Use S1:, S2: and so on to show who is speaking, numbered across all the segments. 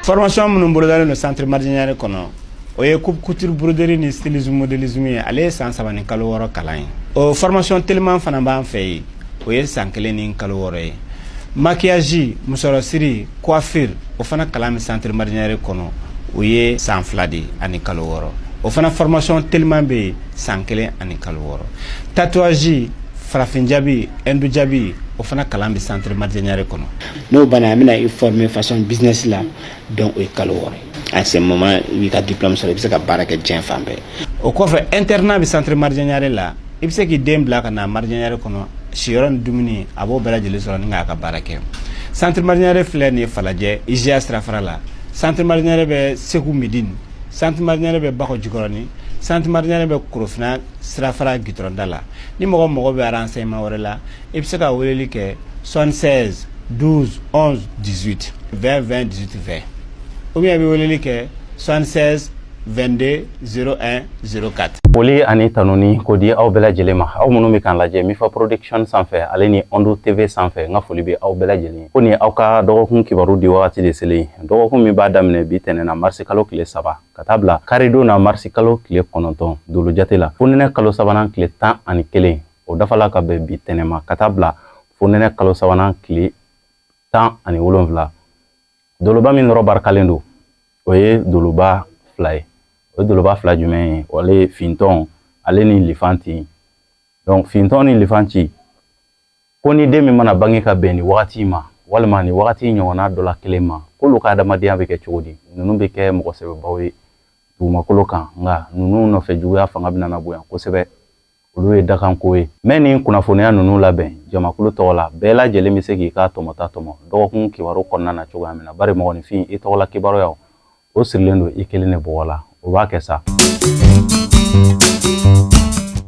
S1: Formation minnu bolodalen don Centre Mardian Niare kɔnɔ, o ye coupe couture, broderie ni stylisme, modélisme ye. Ale ye san 3 ni kalo 6 kalan ye. O formation teliman fana b'an fɛ yen, o ye san 1 ni kalo 6 ye. Maquillage, musɔrɔsiri, coiffure, o fana kalan bɛ Centre Mardian Niare kɔnɔ, o ye san 2 de ani kalo 6. O fana formation teliman bɛ yen, san 1 ani kalo 6. Tatouage, farafin jabi, hindu jabi, o fana kalan bɛ Centre Mardian Niare kɔnɔ. N'o banna, an bɛna i former façon business la. Donc o ye kalo 6 ye. À ce moment, i b'i ka diplôme sɔrɔ, i bɛ se ka baara kɛ diɲɛ fan bɛɛ. O kɔfɛ, internat bɛ Centre Mardian Niare la. I bɛ se k'i den bila ka na Mardian Niare kɔnɔ, siyɔrɔ ni dumuni, a b'o bɛɛ lajɛlen sɔrɔ ni k'a ka baara kɛ. Centre Mardian Niare filɛ nin ye Falajɛ, IGA sirafara la. Centre Mardian Niare bɛ Segu Midine. Centre Mardian Niare bɛ Bakɔ Jikɔrɔni. Centre Mardian Niare bɛ Korofina sirafara gitɔrɔnda la. Ni mɔgɔ mago bɛ renseignement wɛrɛ la, i bɛ se ka weleli kɛ 76 12 11 18 20 20 18 20, ou bien i bɛ weleli kɛ 76 22 01 04.
S2: Foli ani tanuni k'o di aw bɛɛ lajɛlen ma, aw minnu bɛ k'an lajɛ Mifa Production sanfɛ, ale ni Ondo TV sanfɛ. N ka foli bɛ aw bɛɛ lajɛlen. Ko nin aw ka dɔgɔkun kibaru di wagati de selen, dɔgɔkun min b'a daminɛ bi tɛnɛn na, marisi kalo tile 3, ka taa bila karidon na, marisi kalo tile 9, dolo jate la, fonɛnɛ kalo sabanan tile 11, o dafala ka bɛn bi tɛnɛn ma, ka taa bila fonɛnɛ kalo sabanan tile 17. Doloba min nɔrɔ barikalen don, o ye doloba fila ye. O ye doloba fila jumɛn ye? O ale ye fintɔn, ale ni lifanti. Donc fintɔn ni lifanti ko ni den min mana bange ka bɛn nin wagati ma, walima nin wagati ɲɔgɔnna dɔ la kelen ma, k'olu ka adamadenya bɛ kɛ cogo di? Ninnu bɛ kɛ mɔgɔ sɛbɛbaw ye dugumakolo kan, nka ninnu nɔfɛ juguya fanga bɛna na bonya kosɛbɛ. Olu ye dakanko ye. Mɛ nin kunnafoniya ninnu labɛn jamakulu tɔgɔ la, bɛɛ lajɛlen bɛ se k'i ka tɔmɔta tɔmɔ dɔgɔkun kibaru kɔnɔna na cogoya min na. Bari mɔgɔninfin, i tɔgɔla kibaruyaw, o sirilen don i kelen de bɔgɔ la. O b'a kɛ sa.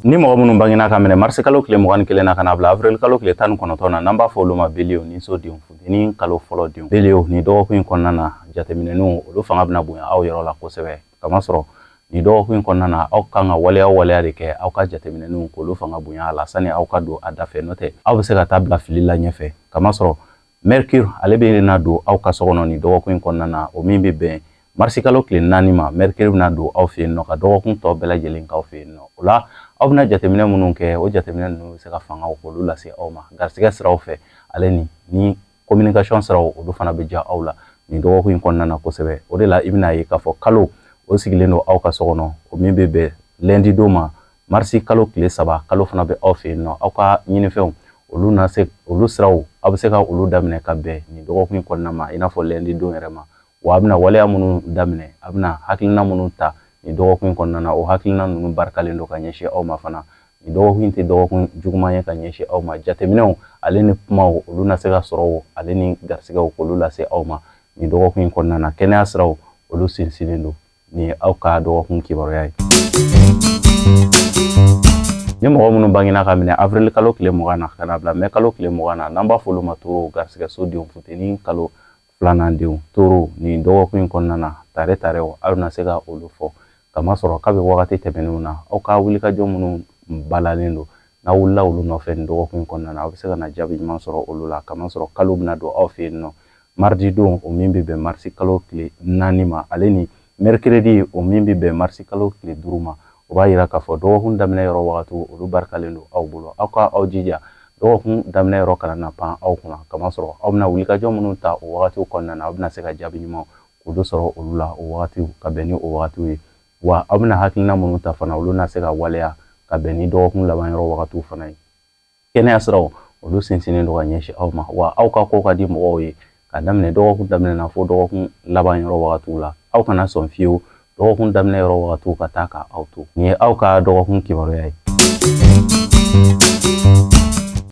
S2: Ni mɔgɔ minnu bangena ka minɛ marisi kalo tile 21 na ka na bila avril kalo tile 19 na, n'an b'a fɔ olu ma bélier ni so denw, funteni kalo fɔlɔ denw, bélier, ni dɔgɔkun in kɔnɔna na, jateminɛninw olu fanga bɛna bonya aw yɔrɔ la kosɛbɛ. Kamasɔrɔ nin dɔgɔkun in kɔnɔna na, aw kan ka waleya waleya de kɛ, aw ka jateminɛninw k'olu fanga bonya a la sani aw ka don a da fɛ, n'o tɛ aw bɛ se ka taa bila fili la ɲɛfɛ. Kamasɔrɔ Mercure, ale bɛ na don aw ka so kɔnɔ nin dɔgɔkun in kɔnɔna na, o min bɛ bɛn marisi kalo tile 4 ma. Mercure bɛna don aw fɛ yen nɔ ka dɔgɔkun tɔ bɛɛ lajɛlen k'aw fɛ yen nɔ. O la, aw bɛna jateminɛ minnu kɛ, o jateminɛ ninnu bɛ se ka fangaw k'olu lase aw ma garisɛgɛ siraw fɛ, ale ni communication siraw, olu fana bɛ diya aw la nin dɔgɔkun in kɔnɔna na kosɛbɛ. O de la, i bɛna ye k'a fɔ kalo o sigilen don aw ka so kɔnɔ, o min bɛ bɛn lundi don ma, marisi kalo tile 3. Kalo fana bɛ aw fɛ yen nɔ. Aw ka ɲinifɛnw, olu na se, olu siraw, aw bɛ se ka olu daminɛ ka bɛn nin dɔgɔkun in kɔnɔna ma, i n'a fɔ lundi don yɛrɛ ma. Wa a bɛna waleya minnu daminɛ, a bɛna hakilina minnu ta nin dɔgɔkun in kɔnɔna na, o hakilina ninnu barikalen don ka ɲɛsin aw ma fana. Nin dɔgɔkun in tɛ dɔgɔkun juguman ye ka ɲɛsin aw ma. Jateminɛw, ale ni kumaw, olu na se ka sɔrɔ, ale ni garisɛgɛw, k'olu lase aw ma nin dɔgɔkun in kɔnɔna na. Kɛnɛya siraw, olu sinsinnen don. Nin ye aw ka dɔgɔkun kibaruya ye. Ni mɔgɔ minnu bangena ka minɛ avril kalo tile 20 na ka na bila mɛ kalo tile 20 na, n'an b'a fɔ olu ma taureau, garisɛgɛ so denw, funteni kalo filanan denw, taureau, nin dɔgɔkun in kɔnɔna na, tare tarew, aw na se ka olu fɔ. Kamasɔrɔ kabi wagati tɛmɛnenw na, aw ka wulikajɔ minnu balalen don, n'aw wulila olu nɔfɛ nin dɔgɔkun in kɔnɔna na, aw bɛ se ka na jaabi ɲuman sɔrɔ olu la. Kamasɔrɔ kalo bɛna don aw fɛ yen nɔ mardi don, o min bɛ bɛn marisi kalo tile 4 ma, ale ni mercredi, o min bɛ bɛn marisi kalo tile 5 ma. O b'a yira k'a fɔ dɔgɔkun daminɛ yɔrɔ wagati, olu barikalen don aw bolo. Aw ka aw jija, dɔgɔkun daminɛ yɔrɔ kana na pan aw kunna, kamasɔrɔ aw bɛna wulikajɔ minnu ta o wagatiw kɔnɔna na, aw bɛna se ka jaabi ɲuman k'olu sɔrɔ olu la o wagatiw, ka bɛn ni o wagatiw ye. Wa aw bɛna hakilina minnu ta fana, olu na se ka waleya ka bɛn ni dɔgɔkun laban yɔrɔ wagatiw fana ye. Kɛnɛya siraw, olu sinsinnen don ka ɲɛsin aw ma. Wa aw ka ko ka di mɔgɔw ye ka daminɛ dɔgɔkun daminɛ na fo dɔgɔkun laban yɔrɔ wagatiw la. Aw kana sɔn fiyewu dɔgɔkun daminɛ yɔrɔ wagatiw ka taa ka aw to. Nin ye aw ka dɔgɔkun kibaruya ye.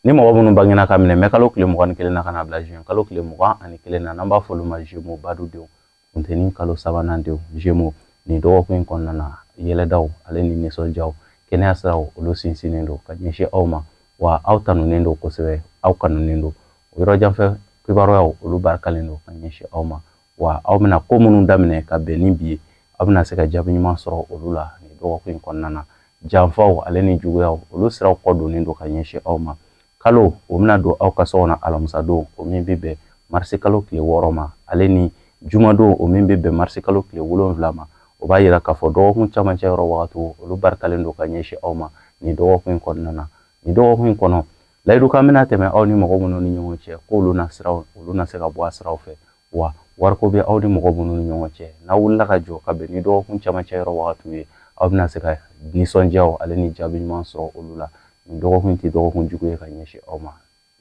S2: Ni mɔgɔ minnu bangena ka minɛ mɛ kalo tile 21 na ka na bila juin kalo tile 21 na, n'an b'a fɔ olu ma Gémeaux, badu denw, funteni kalo sabanan denw, Gémeaux, nin dɔgɔkun in kɔnɔna na, yɛlɛdaw, ale ni nisɔndiyaw, kɛnɛya siraw, olu sinsinnen don ka ɲɛsin aw ma. Wa aw tanunen don kosɛbɛ, aw kanunen don. O yɔrɔ janfɛ kibaruyaw, olu barikalen don ka ɲɛsin aw ma. Wa aw bɛna ko minnu daminɛ ka bɛn ni bi ye, aw bɛna se ka jaabi ɲuman sɔrɔ olu la nin dɔgɔkun in kɔnɔna na. Janfaw, ale ni juguyaw, olu siraw kɔ donnen don ka ɲɛsin aw ma. Kalo o bɛna don aw ka so kɔnɔ alamisa don, o min bɛ bɛn marisi kalo tile 6 ma, ale ni Jumadon, o min bɛ bɛn marisi kalo tile 7 ma, o b'a yira k'a fɔ dɔgɔkun camancɛ yɔrɔ wagatiw olu barikalen don ka ɲɛsin aw ma nin dɔgɔkun in kɔnɔna na. Nin dɔgɔkun in kɔnɔ, layidukan bɛna tɛmɛ aw ni mɔgɔ minnu ni ɲɔgɔn cɛ, k'olu na siraw, olu na se ka bɔ a siraw fɛ. Wa wariko bɛ aw ni mɔgɔ minnu ni ɲɔgɔn cɛ, n'aw wulila ka jɔ ka bɛn ni dɔgɔkun camancɛ yɔrɔ wagatiw ye, aw bɛna se ka nisɔndiyaw ale ni jaabi ɲuman sɔrɔ olu la. Nin dɔgɔkun in tɛ dɔgɔkun jugu ye ka ɲɛsin aw ma.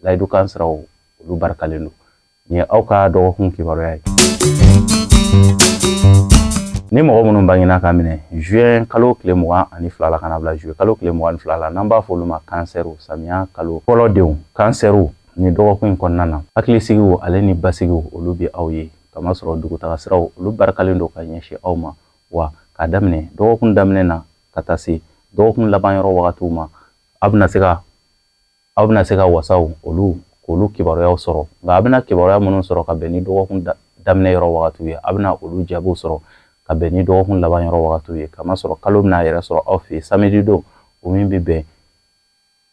S2: Layidukan siraw, olu barikalen don. Nin ye aw ka dɔgɔkun kibaruya ye. Ni mɔgɔ minnu bangena ka minɛ juin kalo tile 22 la ka na bila juillet kalo tile 22 la, n'an b'a fɔ olu ma kansɛriw, samiya kalo fɔlɔ denw, kansɛriw, nin dɔgɔkun in kɔnɔna na, hakilisigiw ale ni basigiw, olu bɛ aw ye, kamasɔrɔ dugutaga siraw, olu barikalen don ka ɲɛsin aw ma. Wa k'a daminɛ dɔgɔkun daminɛ na ka taa se dɔgɔkun laban yɔrɔ wagatiw ma, aw bɛna se ka wasaw olu k'olu kibaruyaw sɔrɔ. Nka a bɛna kibaruya minnu sɔrɔ ka bɛn ni dɔgɔkun daminɛ yɔrɔ wagatiw ye, a bɛna olu jaabiw sɔrɔ ka bɛn ni dɔgɔkun laban yɔrɔ wagatiw ye, kamasɔrɔ kalo bɛna a yɛrɛ sɔrɔ aw fɛ yen samedi don, o min bɛ bɛn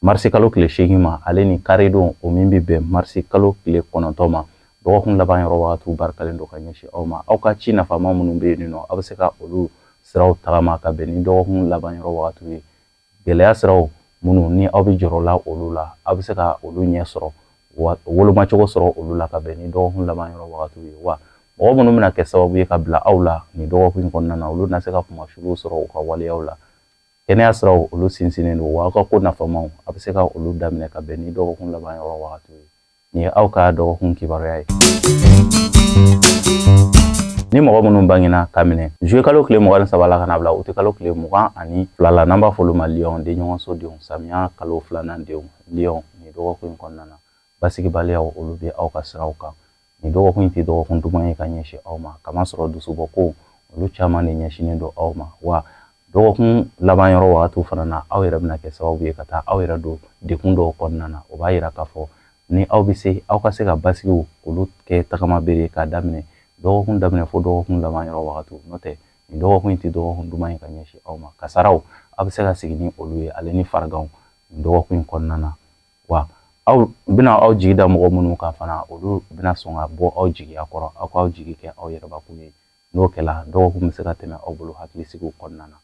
S2: marisi kalo tile 8 ma, ale ni kari don, o min bɛ bɛn marisi kalo tile 9 ma. Dɔgɔkun laban yɔrɔ wagatiw barikalen don ka ɲɛsin aw ma. Aw ka ci nafama minnu bɛ yen nɔ, aw bɛ se ka olu siraw tagama ka bɛn ni dɔgɔkun laban yɔrɔ wagatiw ye. Gɛlɛya siraw minnu ni aw bɛ jɔrɔ la olu la, aw bɛ se ka olu ɲɛ sɔrɔ, wa wolomacogo sɔrɔ olu la ka bɛn ni dɔgɔkun laban yɔrɔ wagatiw ye. Wa mɔgɔ minnu bɛna kɛ sababu ye ka bila aw la nin dɔgɔkun in kɔnɔna na, olu na se ka kumasuluw sɔrɔ u ka waleyaw la. Kɛnɛya siraw, olu sinsinnen don. Wa aw ka ko nafamaw, a bɛ se ka olu daminɛ ka bɛn ni dɔgɔkun laban yɔrɔ wagatiw ye. Nin ye aw ka dɔgɔkun kibaruya ye. Ni mɔgɔ minnu bangena ka minɛ juillet kalo tile 23 la ka na bila uti kalo tile 22 la, n'an b'a fɔ olu ma lion, denɲɔgɔnso denw, samiya kalo filanan denw, lion, nin dɔgɔkun in kɔnɔna na, basigibaliyaw, olu bɛ aw ka siraw kan. Nin dɔgɔkun in tɛ dɔgɔkun duman ye ka ɲɛsin aw ma, kamasɔrɔ dusubɔko, olu caman de ɲɛsinnen don aw ma. Wa dɔgɔkun laban yɔrɔ wagatiw fana na, aw yɛrɛ bɛna kɛ sababu ye ka taa aw yɛrɛ don dekun dɔw kɔnɔna na. O b'a yira k'a fɔ ni aw bɛ se, aw ka se ka basigiw olu kɛ tagama bere k'a daminɛ dɔgɔkun daminɛ fo dɔgɔkun laban yɔrɔ wagatiw. N'o tɛ, nin dɔgɔkun in tɛ dɔgɔkun duman ye ka ɲɛsin aw ma. Kasaraw, aw bɛ se ka sigi ni olu ye, ale ni fariganw, nin dɔgɔkun in kɔnɔna na. Wa aw bɛna aw jigi da mɔgɔ minnu kan fana, olu bɛna sɔn ka bɔ aw jigiya kɔrɔ. Aw k'aw jigi kɛ aw yɛrɛbakun ye. N'o kɛla, dɔgɔkun bɛ se ka tɛmɛ aw bolo hakilisigiw kɔnɔna na.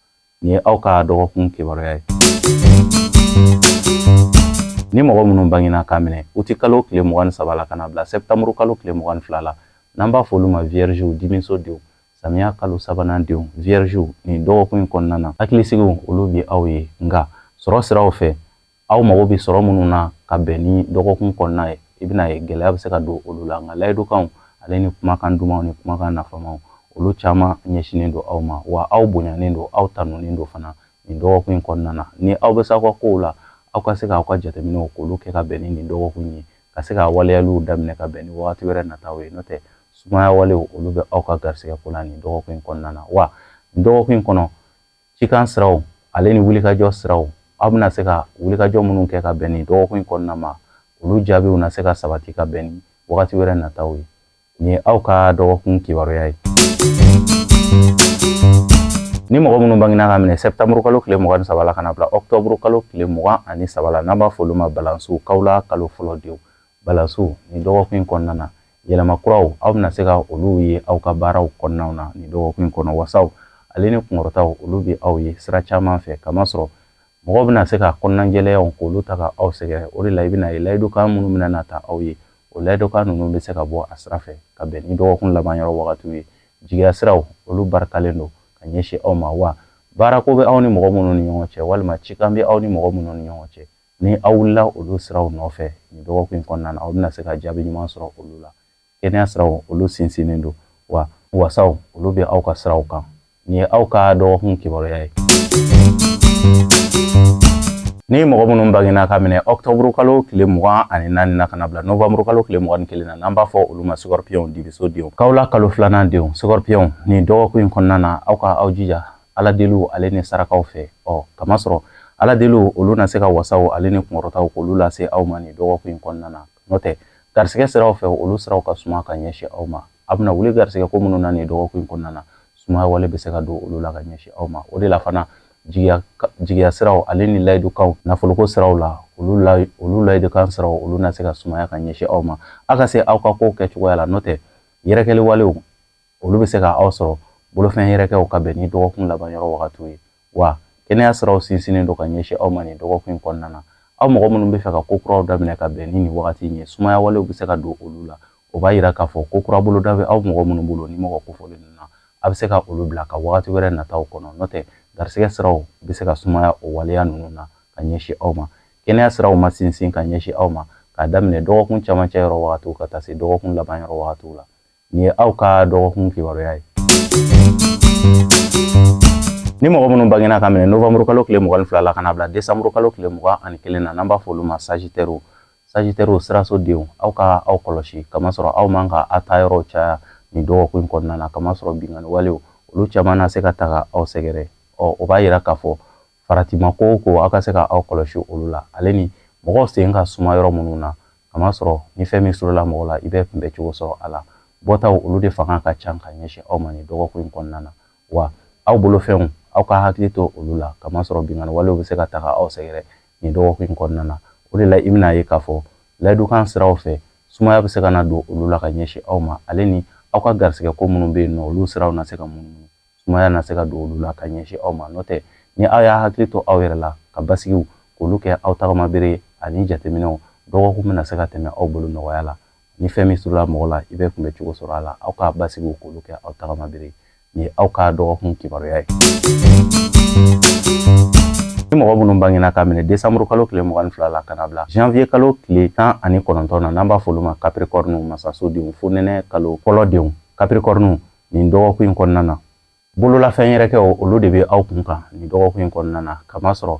S2: Nin ye aw ka dɔgɔkun kibaruya ye. Ni mɔgɔ minnu bangena k'a minɛ uti kalo tile 23 la ka na bila sɛptanburu kalo tile 22 la, n'an b'a fɔ olu ma viergew, dimiso denw, samiya kalo sabanan denw, viergew, nin dɔgɔkun in kɔnɔna na, hakilisigiw, olu bɛ aw ye. Nka sɔrɔ siraw fɛ, aw mago bɛ sɔrɔ minnu na ka bɛn ni dɔgɔkun kɔnɔna ye, i bɛna ye gɛlɛya bɛ se ka don olu la. Nka layidukanw ale ni kumakan dumanw ni kumakan nafamaw, olu caman ɲɛsinnen don aw ma. Wa aw bonyanen don, aw tanunen don fana nin dɔgɔkun in kɔnɔna na. Ni aw bɛ se aw ka kow la, aw ka se k'aw ka jateminɛw k'olu kɛ ka bɛn ni nin dɔgɔkun ye, ka se ka waleyaliw daminɛ ka bɛn ni wagati wɛrɛ nataw ye. N'o tɛ, sumaya walew, olu bɛ aw ka garisigɛ ko la nin dɔgɔkun in kɔnɔna na. Wa nin dɔgɔkun in kɔnɔ, cikan siraw ale ni wulikajɔ siraw, aw bɛna se ka wulikajɔ minnu kɛ ka bɛn ni dɔgɔkun in kɔnɔna ma, olu jaabiw na se ka sabati ka bɛn ni wagati wɛrɛ nataw ye. Nin ye aw ka dɔgɔkun kibaruya ye. Ni mɔgɔ minnu bangena ka minɛ sɛptanburu kalo tile 23 la ka na bila ɔktɔburu kalo tile 23 la, n'an b'a fɔ olu ma balansiw, kawula kalo fɔlɔ denw, balansiw, nin dɔgɔkun in kɔnɔna na, yɛlɛma kuraw, aw bɛna se ka olu ye aw ka baaraw kɔnɔnaw na nin dɔgɔkun in kɔnɔ. Wasaw ale ni kunkɔrɔtaw, olu bɛ aw ye sira caman fɛ, kamasɔrɔ mɔgɔw bɛna se ka kɔnɔnajɛlɛyaw k'olu ta ka aw sɛgɛrɛ. O de la, i bɛna ye layidukan minnu bɛna na ta aw ye, o layidukan ninnu bɛ se ka bɔ a sira fɛ ka bɛn ni dɔgɔkun laban yɔrɔ wagatiw ye. Jigiya siraw, olu barikalen don ka ɲɛsin aw ma. Wa baarako bɛ aw ni mɔgɔ minnu ni ɲɔgɔn cɛ, walima cikan bɛ aw ni mɔgɔ minnu ni ɲɔgɔn cɛ, ni aw wulila olu siraw nɔfɛ nin dɔgɔkun in kɔnɔna na, aw bɛna se ka jaabi ɲuman sɔrɔ olu la. Kɛnɛya siraw, olu sinsinnen don. Wa wasaw, olu bɛ aw ka siraw kan. Nin ye aw ka dɔgɔkun kibaruya ye. Ni mɔgɔ minnu bangena ka minɛ ɔktɔburu kalo tile 24 na ka na bila novanburu kalo tile 21 na, n'an b'a fɔ olu ma scorpion, dibiso denw, kawula kalo filanan denw, scorpion, nin dɔgɔkun in kɔnɔna na, aw ka aw jija ala deliw ale ni sarakaw fɛ. Ɔ kamasɔrɔ ala deliw, olu na se ka wasaw ale ni kunkɔrɔtaw k'olu lase aw ma nin dɔgɔkun in kɔnɔna na. N'o tɛ, garisigɛ siraw fɛ, olu siraw ka suma ka ɲɛsin aw ma. A bɛna wuli garisigɛ ko minnu na nin dɔgɔkun in kɔnɔna na, sumaya wale bɛ se ka don olu la ka ɲɛsin aw ma. O de la fana, jigiya siraw ale ni layidukanw nafoloko siraw la, olu layidukan siraw, olu na se ka sumaya ka ɲɛsin aw ma, aw ka se aw ka kow kɛ cogoya la. N'o tɛ, yɛrɛkɛli walew Olu bɛ se ka aw sɔrɔ bolofɛn yɛrɛkɛw ka bɛn ni dɔgɔkun laban yɔrɔ wagatiw ye. Wa kɛnɛya siraw sinsinnen don ka ɲɛsin aw ma nin dɔgɔkun in kɔnɔna na. Aw mɔgɔ minnu bɛ fɛ ka ko kuraw daminɛ ka bɛn ni nin wagati in ye, sumaya walew bɛ se ka don olu la. O b'a yira k'a fɔ ko kura boloda bɛ aw mɔgɔ minnu bolo ni mɔgɔ kofɔlen ninnu na, a bɛ se ka olu bila ka wagati wɛrɛ nataw kɔnɔ. N'o tɛ, garisɛgɛ siraw bɛ se ka sumaya o waleya ninnu na ka ɲɛsin aw ma. Kɛnɛya siraw ma sinsin ka ɲɛsin aw ma k'a daminɛ dɔgɔkun camancɛ yɔrɔ wagatiw ka taa se dɔgɔkun laban yɔrɔ wagatiw la. Nin ye aw ka dɔgɔkun kibaruya ye. Ni mɔgɔ minnu bangena ka minɛ novembre kalo tile 22 la ka na bila décembre kalo tile 21 na, n'an b'a fɔ olu ma sagittaire, sagittaire siraso denw, aw ka aw kɔlɔsi, kamasɔrɔ aw man ka aw taa yɔrɔw caya nin dɔgɔkun in kɔnɔna na, kamasɔrɔ binkanni walew olu caman na se ka taga aw sɛgɛrɛ. Ɔ, o b'a yira k'a fɔ faratima ko o ko, aw ka se ka aw kɔlɔsi olu la, ale ni mɔgɔw sen ka suma yɔrɔ minnu na, kamasɔrɔ ni fɛn min surula mɔgɔ la, i bɛ kunbɛ cogo sɔrɔ a la. Bɔtaw olu de fanga ka ca ka ɲɛsin aw ma nin dɔgɔkun in kɔnɔna na. Wa aw bolofɛnw, aw ka hakili to olu la, kamasɔrɔ binkanni walew bɛ se ka taga aw sɛgɛrɛ nin dɔgɔkun in kɔnɔna na. O de la i bɛna ye k'a fɔ layidukan siraw fɛ, sumaya bɛ se ka na don olu la ka ɲɛsin aw ma, ale ni aw ka garisɛgɛ ko minnu bɛ yen nɔ, olu siraw na se ka munumunu, sumaya na se ka don olu la ka ɲɛsin aw ma. N'o tɛ, ni aw y'a hakili to aw yɛrɛ la ka basigiw k'olu kɛ aw tagama bere ani jateminɛw, dɔgɔkun bɛna se ka tɛmɛ aw bolo nɔgɔya la. Ni fɛn min surula mɔgɔ la, i bɛ kunbɛ cogo sɔrɔ a la. Aw ka basigiw k'olu kɛ aw tagama bere. Nin ye aw ka dɔgɔkun kibaruya ye. Ni mɔgɔ minnu bangena ka minɛ décembre kalo tile 22 la ka na bila janvier kalo tile 19 na, n'an b'a fɔ olu ma capricorne, masaso denw, fonɛnɛ kalo fɔlɔ denw, capricorne, nin dɔgɔkun in kɔnɔna na, bololafɛn yɛrɛkɛw olu de bɛ aw kun kan nin dɔgɔkun in kɔnɔna na, kamasɔrɔ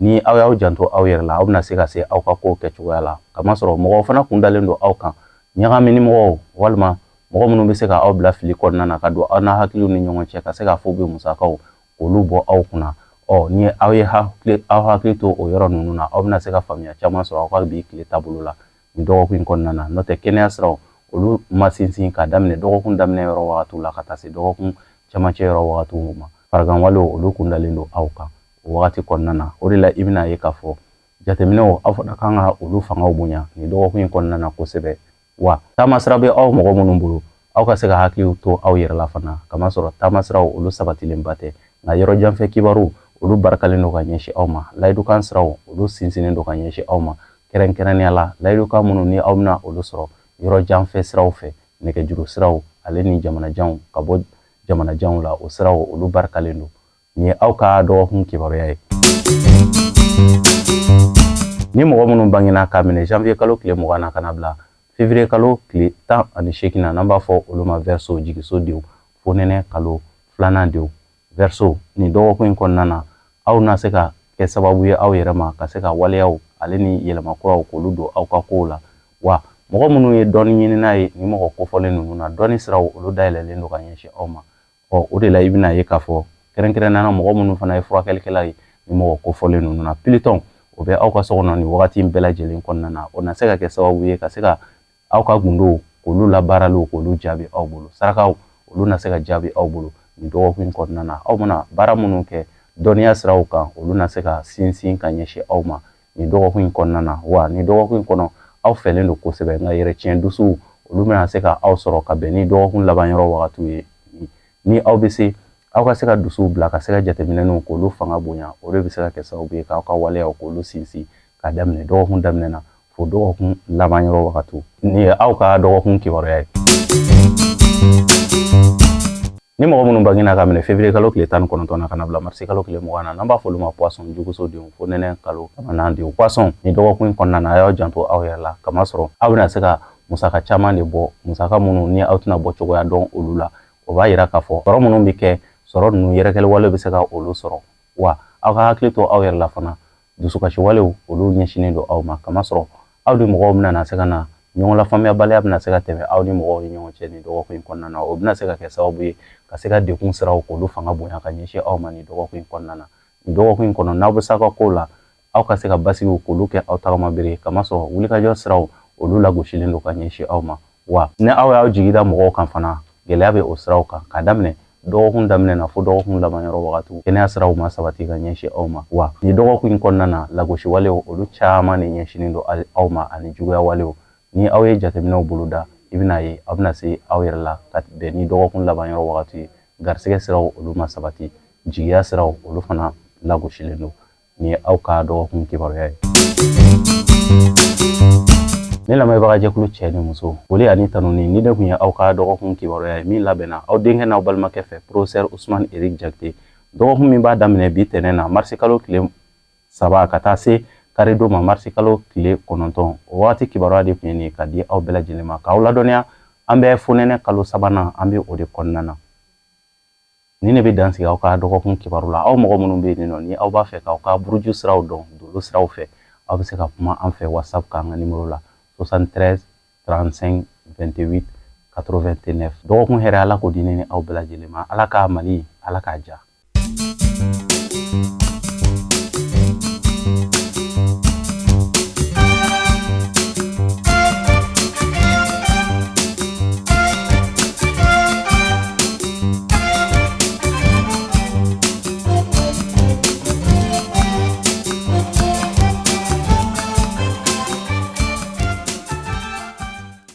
S2: ni aw y'aw janto aw yɛrɛ la, aw bɛna se ka se aw ka kow kɛcogoya la, kamasɔrɔ mɔgɔw fana kun dalen don aw kan, ɲagamini mɔgɔw walima mɔgɔ minnu bɛ se ka aw bila fili kɔnɔna na ka don aw n'a hakiliw ni ɲɔgɔn cɛ, ka se k'a fɔ u bɛ musakaw k'olu bɔ aw kunna. Ɔ, ni aw ye aw hakili to o yɔrɔ ninnu na, aw bɛna se ka faamuya caman sɔrɔ aw ka bi tile taabolo la nin dɔgɔkun in kɔnɔna na. N'o tɛ, kɛnɛya siraw olu ma sinsin k'a daminɛ dɔgɔkun daminɛ yɔrɔ wagatiw la ka taa se dɔgɔkun camancɛ yɔrɔ wagatiw ma. Farigan walew olu kun dalen don aw kan o wagati kɔnɔna na. O de la i bɛna ye k'a fɔ jateminɛw, aw fana kan ka olu fangaw bonya nin dɔgɔkun in kɔnɔna na kosɛbɛ. Wa taamasira bɛ aw mɔgɔ minnu bolo, aw ka se ka hakiliw to aw yɛrɛ la fana, kamasɔrɔ taamasiraw olu sabatilenba tɛ, nka yɔrɔ janfɛ kibaru olu barikalen don ka ɲɛsin aw ma. Layidukan siraw olu sinsinnen don ka ɲɛsin aw ma, kɛrɛnkɛrɛnnenya la layidukan minnu ni aw bɛna olu sɔrɔ yɔrɔ janfɛ siraw fɛ, nɛgɛjuru siraw ale ni jamanajanw, ka bɔ jamanajanw la, o siraw olu barikalen don. Nin ye aw ka dɔgɔkun kibaruya ye. Ni mɔgɔ minnu bangena k'a minɛ janvier kalo tile 20 na ka na bila février kalo tile 18 na, n'an b'a fɔ olu ma Verseau, jigiso denw, fonɛnɛ kalo filanan denw, Verseau, nin dɔgɔkun in kɔnɔna na, aw na se ka kɛ sababu ye aw yɛrɛ ma ka se ka waleyaw ale ni yɛlɛma kuraw k'olu don aw ka kow la. Wa mɔgɔ minnu ye dɔnni ɲinina ye nin mɔgɔ kofɔlen ninnu na, dɔnni siraw olu dayɛlɛlen don ka ɲɛsin aw ma. Ɔ, o de la i bɛna ye k'a fɔ kɛrɛnkɛrɛnnenya na mɔgɔ minnu fana ye furakɛlikɛla ye nin mɔgɔ kofɔlen ninnu na, Pluton o bɛ aw ka so kɔnɔ nin wagati in bɛɛ lajɛlen kɔnɔna na. O na se ka kɛ sababu ye ka se ka aw ka gundow k'olu labaaraliw k'olu jaabi aw bolo, sarakaw olu na se ka jaabi aw bolo nin dɔgɔkun in kɔnɔna na. Aw mana baara minnu kɛ dɔnniya siraw kan, olu na se ka sinsin ka ɲɛsin aw ma nin dɔgɔkun in kɔnɔna na. Wa nin dɔgɔkun in kɔnɔ, aw fɛlen don kosɛbɛ, nka yɛrɛ tiɲɛ dusuw olu bɛna se ka aw sɔrɔ ka bɛn ni dɔgɔkun laban yɔrɔ wagatiw ye. Ni aw bɛ se, aw ka se ka dusuw bila ka se ka jateminɛninw k'olu fanga bonya, o de bɛ se ka kɛ sababu ye k'aw ka waleyaw k'olu sinsin k'a daminɛ dɔgɔkun daminɛ na fo dɔgɔkun laban yɔrɔ wagatiw. Nin ye aw ka dɔgɔkun kibaruya ye. Ni mɔgɔ minnu bangena ka minɛ février kalo tile 19 na ka na bila marisi kalo tile 20 na, n'an b'a fɔ olu ma poisson, juguso denw, fonɛnɛ kalo sabanan denw, poisson, nin dɔgɔkun in kɔnɔna na, a y'aw janto aw yɛrɛ la, kamasɔrɔ aw bɛna se ka musaka caman de bɔ, musaka minnu ni aw tɛna bɔ cogoya dɔn olu la. O b'a yira k'a fɔ sɔrɔ minnu bɛ kɛ, sɔrɔ ninnu yɛrɛkɛli wale bɛ se ka olu sɔrɔ. Wa aw ka hakili to aw yɛrɛ la fana, dusukasi walew olu ɲɛsinnen don aw ma, kamasɔrɔ aw ni mɔgɔw bɛna na se ka na ɲɔgɔn lafaamuyabaliya bɛna se ka tɛmɛ aw ni mɔgɔw ni ɲɔgɔn cɛ nin dɔgɔkun in kɔnɔna na. O bɛna se ka kɛ sababu ye ka se ka degun siraw k'olu fanga bonya ka ɲɛsin aw ma nin dɔgɔkun in kɔnɔna na. Nin dɔgɔkun in kɔnɔ, n'aw bɛ s'aw ka kow la, aw ka se ka basigiw k'olu kɛ aw tagama bere ye, kamasɔrɔ wulikajɔ siraw olu lagosilen don ka ɲɛsin aw ma. Wa ni aw y'aw jigi da mɔgɔw kan fana, gɛlɛya bɛ o siraw kan k'a daminɛ dɔgɔkun daminɛ na fo dɔgɔkun laban yɔrɔ wagatiw. Kɛnɛya siraw ma sabati ka ɲɛsin aw ma. Wa nin dɔgɔkun in kɔnɔna na, lagosi walew olu caman de ɲɛsinnen don aw ma ani juguya walew. Ni aw ye jateminɛw boloda, I bɛna ye aw bɛna se aw yɛrɛ la ka bɛn ni dɔgɔkun laban yɔrɔ wagati ye. Garisɛgɛ siraw olu ma sabati, jigiya siraw olu fana lagosilen don. Nin ye aw ka dɔgɔkun kibaruya ye. Ne lamɛnbagajɛkulu cɛ ni muso, foli ani tanuni. Nin de tun ye aw ka dɔgɔkun kibaruya ye min labɛnna aw denkɛ n'aw balimakɛ fɛ, professeur Usman Eric Jakite. Dɔgɔkun min b'a daminɛ bi tɛnɛn na, marisi kalo tile 3, ka taa se karidon ma, marisi kalo tile 9, o wagati kibaruya de tun ye nin ye ka di aw bɛɛ lajɛlen ma, k'aw ladɔnniya an bɛ fonɛnɛ kalo sabanan, an bɛ o de kɔnɔna na. Nin de bɛ dan sigi aw ka dɔgɔkun kibaru la. Aw mɔgɔ minnu bɛ yen nɔ, ni aw b'a fɛ k'aw ka buruju siraw dɔn dolo siraw fɛ, aw bɛ se ka kuma an fɛ WhatsApp kan an ka nimoro la, 73 35 28 89. Dɔgɔkun hɛrɛ, Ala k'o di ne ni aw bɛɛ lajɛlen ma. Ala ka Mali, Ala k'a diya.